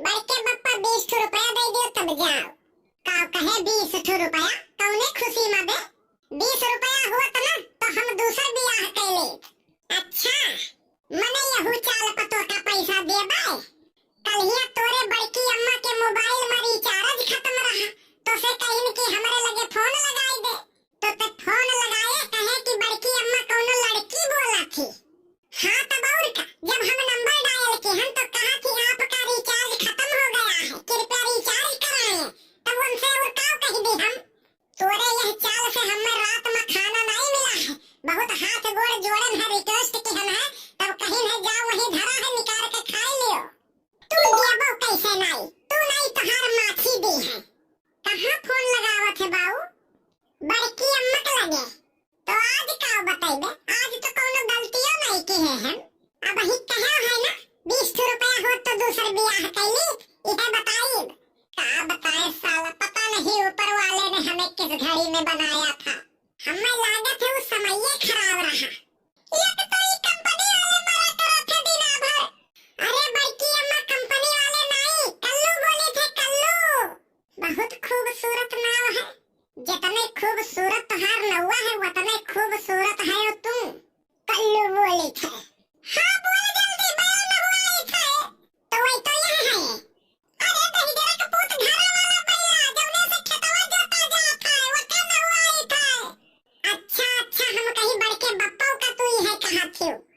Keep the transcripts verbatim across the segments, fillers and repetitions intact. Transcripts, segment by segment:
बड़के बप्पा बीस ठो रुपया दे दियो तब जाओ। का कहे बीस ठो रुपया? कौने खुशी में बे? बीस रुपया होत ना तो हम दूसर बियाह कैले। अच्छा, मने यहू चाल पतो का पैसा देबे? कल्हिया तोरे बड़की अम्मा के मोबाइल में रिचार्ज खत्म रहा, तो से कहिन कि हमरे लगे फोन लगाई दे। तो ते फोन लगाए कहे कि बड़की अम्मा कौनो लड़की बोला थी। हाँ, तब और का, जब हम नंबर डायल किहन तो कहा थी, "आपका रिचार्ज खत्म हो गया है, कृपया रिचार्ज कराएं।" तब उनसे और का कह दी हम? तोरे यह चाल से हमें रात में खाना नहीं मिला है। बहुत हाथ गोड़ जोड़न है, रिक्वेस्ट किहन है, तब कहिन है, "जाओ वहीं धरा है, निकाल के खाए लियो।" तू देबो कैसे नहीं? तू नहीं तोहार माछी दी है। कहाँ फोन लगावत है बाऊ? बड़की अम्मा के लगे। तो आज का बतैबे? आज तो कौनो गलतियों नहीं की है हम। अब ही कहे है ना, बीस ठो रुपया होत तो दूसर बियाह कैली, इहे बताइब। का बताए साला, पता नहीं ऊपर वाले ने हमें किस घड़ी में बनाया था। हमें लागत है वो समये खराब रहा। एक तो ई कंपनी वाले मरा करत है दिना भर। अरे बड़की अम्मा, कंपनी वाले नहीं, कल्लू बोली थे, कल्लू। बहुत खूबसूरत नाव है। जितने खूबसूरत तोहार नौवा है, उतने खूबसूरत है तुम। कल्लू बोली थे। हाँ, बोल जल्दी, बड़ा नौवा आई थे। तो वही तो यह है। अरे दहिजरा के पूत घरा वाला बैला, जौने से खेतवा जोता जात है, ओकर नौवा आई थे। अच्छा, अच्छा, हम कहीं बड़के बप्पा का तू ही है कहा थियो।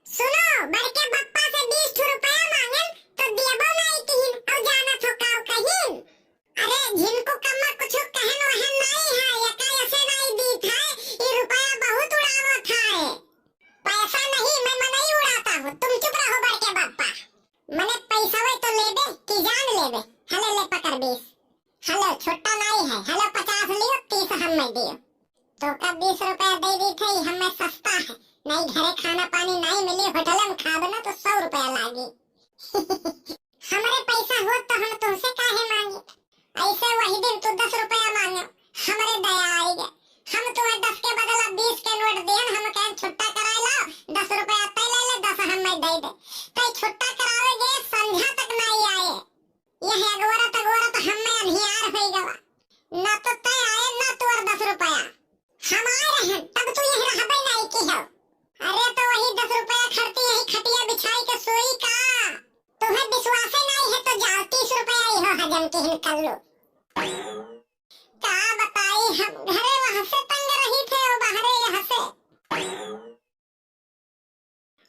सुनो, बड़के बप्पा से बीस ठो रुपया मांगन तो देबो नहीं किहिन, और जाना थो काव कहिन। अरे झिनको कम्मा कुछ कहन वहन नहीं है, एका ऐसे नहीं दी था, ये रुपया बहुत उड़ावत है। पैसा नहीं, मैं मनई उड़ाता हूँ, तुम चुप रहो बड़के बप्पा। मने पैसा वही तो लेबे कि जान लेबे। हले ले पकड़ बीस। हलो, छुट्टा नाई है, हलो, पचास लियो, तीस हमें दियो। तोका बीस रुपया दे दी थे, हमें सस्ता है, नहीं घरे खाना पानी नहीं मिली, होटल में खाब ना तो सौ रुपया लागी। हमरे पैसा होत तो हम तुमसे काहे मांगे? ऐसे वही दिन तू दस रुपया मांगे, हमरे दया आई गए। हम तुम्हें दस के बदला बीस के नोट देन, हम कहें छुट्टा कराए लाओ, दस रुपया तय ले ले, दस हमें दे दे। तय छुट्टा करावे गए, संध्या तक नहीं आए। यह अगोरत अगोरत हमें अंधियार होई गवा। ना तो तय आए, ना तोर दस रुपया। हम आए रहन, तब तू यह रहबे नहीं की हो। अरे तो वही दस रुपया खरती यही खटिया बिछाई के सोई का? तुम्हें विश्वासे नहीं है तो जाओ, तीस रुपया ही हो हजम की हिन कर लो। का बताई हम, घरे वहाँ से तंग रही थे और बाहरे यहाँ से। अरे,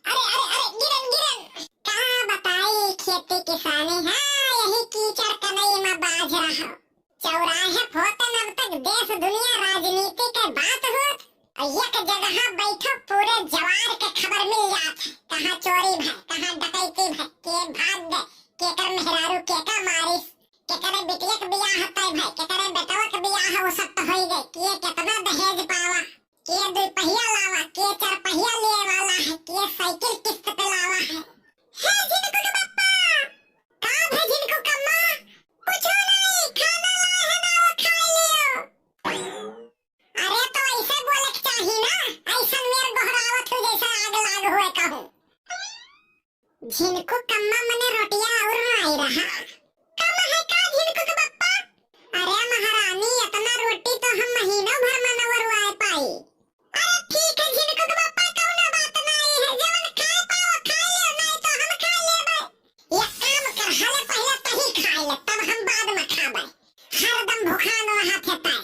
अरे, अरे, गिरन, गिरन। का बताई खेती किसानी, हाँ, यही कीचड़ कनई में बाझ रहा। चौराहे फोतन अब तक देश दुनिया राजनीति के बात होत, और एक जगह बैठो पूरे जवार के खबर मिल जात है, कहाँ चोरी भय, कहाँ डकैती भय, के भाग गए, केकर मेहरारू केका मारिस, केकरे बिटिया के बियाह तय भय, केकरे बेटवा के बियाह वो सब तो होई गए, के कितना दहेज पावा। के दुई पहिया लावा, के चार पहिया लेवे वाला है, के साइकिल किस्त पे लावा है। हे झिनकू के बप्पा, का भे झिनकू कम्मा? कुछो नहीं, खाना लाए है ना, वो खा लियो। अरे तो ऐसे बोले के चाही ना, ऐसन मेर गोहरावत हो जैसे आग लाग हुए कहूँ। झिनकू कम्मा मने रोटिया और आई रहा। कम है का झिनकू के बप्पा? अरे महारानी, इतना रोटी तो हम महीनों भर में न वरुआए पाई। अरे ठीक है झिनकू के बप्पा, कौनो बात नहीं है, जवन खाए पाओ खा लियो, नहीं तो हम खा लेबे। एक काम कर, हले पहले तही खा ले, तब हम बाद में खाबे। हरदम भुखान रहा थे तय।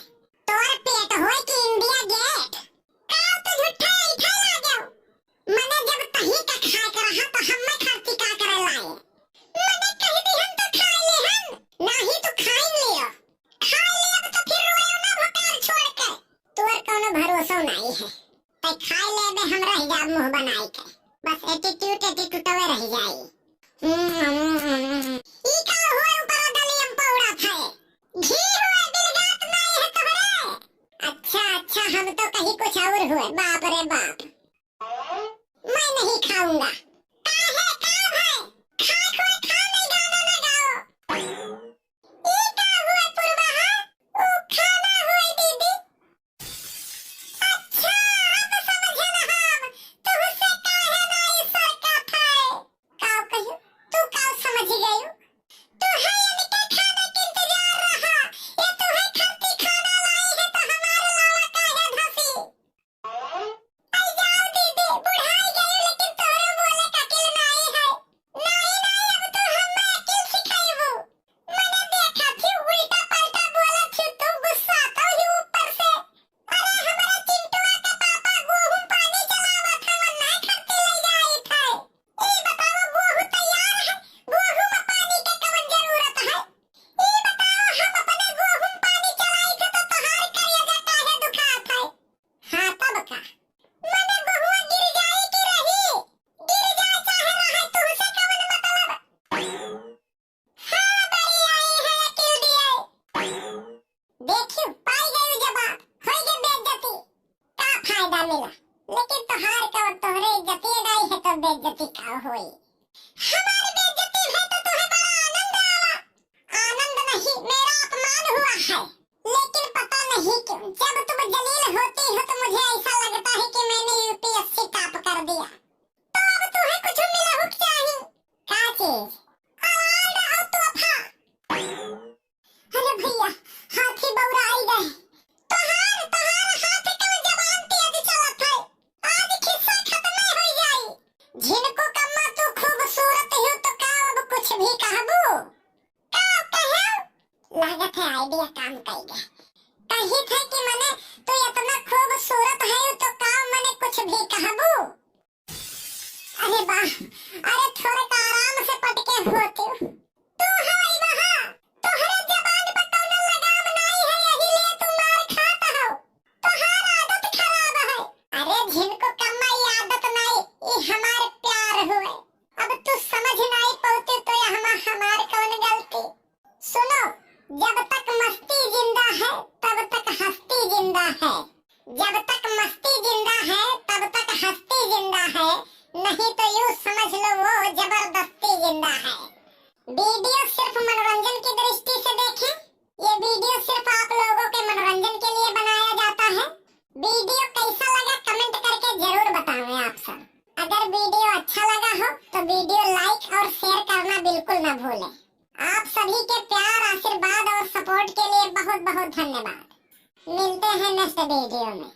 तोर पेट होए कि इंडिया गेट। का तू झूठा ऐठे लागेउ? मने जब तही का खाए के रहा तो हम्मे खर्ची का करे लाए? मने कह दिहन तो खा लेकिन तोहार का, तोहरे इज्जती नाई है तो बेइज्जती का होई? हमारी बेइज्जती है तो तुम्हें बड़ा आनंद आवा। आनंद नहीं, मेरा अपमान हुआ है। लेकिन पता नहीं क्यों, जब तुम जलील होती हो तो मुझे ऐसा लगता है कि मैंने यूपीएससी टॉप कर दिया। तो अब तुम्हें कुछ मिला हो चाहिए? का चीज? अवार्ड और तोहफा। अरे भैया, हाथी बौराई गए। तोहार, तोहार हाथ के जबान तेज चलत है। आज खिस्सा खत्म हो जाई। झिनको कम्मा, तू खूबसूरत हो तो का अब कुछ भी कहबू? का कहे? लागत है आइडिया काम कई गए। कही थे कि मने तू इतना खूबसूरत है तो का मने कुछ भी कहबू? अरे बा, अरे थोड़े का आराम से पटके होते। तू हवाई बहा, तोहरे जबान पर कौनो लगाम नाई है, यही लिए तू मार खात हो। तोहार आदत खराब है। अरे झिनको कम्मा, ई आदत नाई, ई हमार प्यार हुए। अब तू समझ नाई पौती तो ये हमा-, हमार कौन गलती? सुनो, जब तक मस्ती जिंदा है, तब तक हस्ती जिंदा है। जब तक मस्ती जिंदा है, तब तक हस्ती जिंदा है, नहीं तो यूं समझ लो वो जबरदस्ती जिंदा है। वीडियो सिर्फ मनोरंजन की दृष्टि से देखें। ये वीडियो सिर्फ आप लोगों के मनोरंजन के लिए बनाया जाता है। वीडियो कैसा लगा कमेंट करके जरूर बतावें आप सब। अगर वीडियो अच्छा लगा हो तो वीडियो लाइक और शेयर करना बिल्कुल ना भूलें। आप सभी के प्यार, आशीर्वाद और सपोर्ट के लिए बहुत बहुत धन्यवाद। मिलते हैं नेक्स्ट वीडियो में।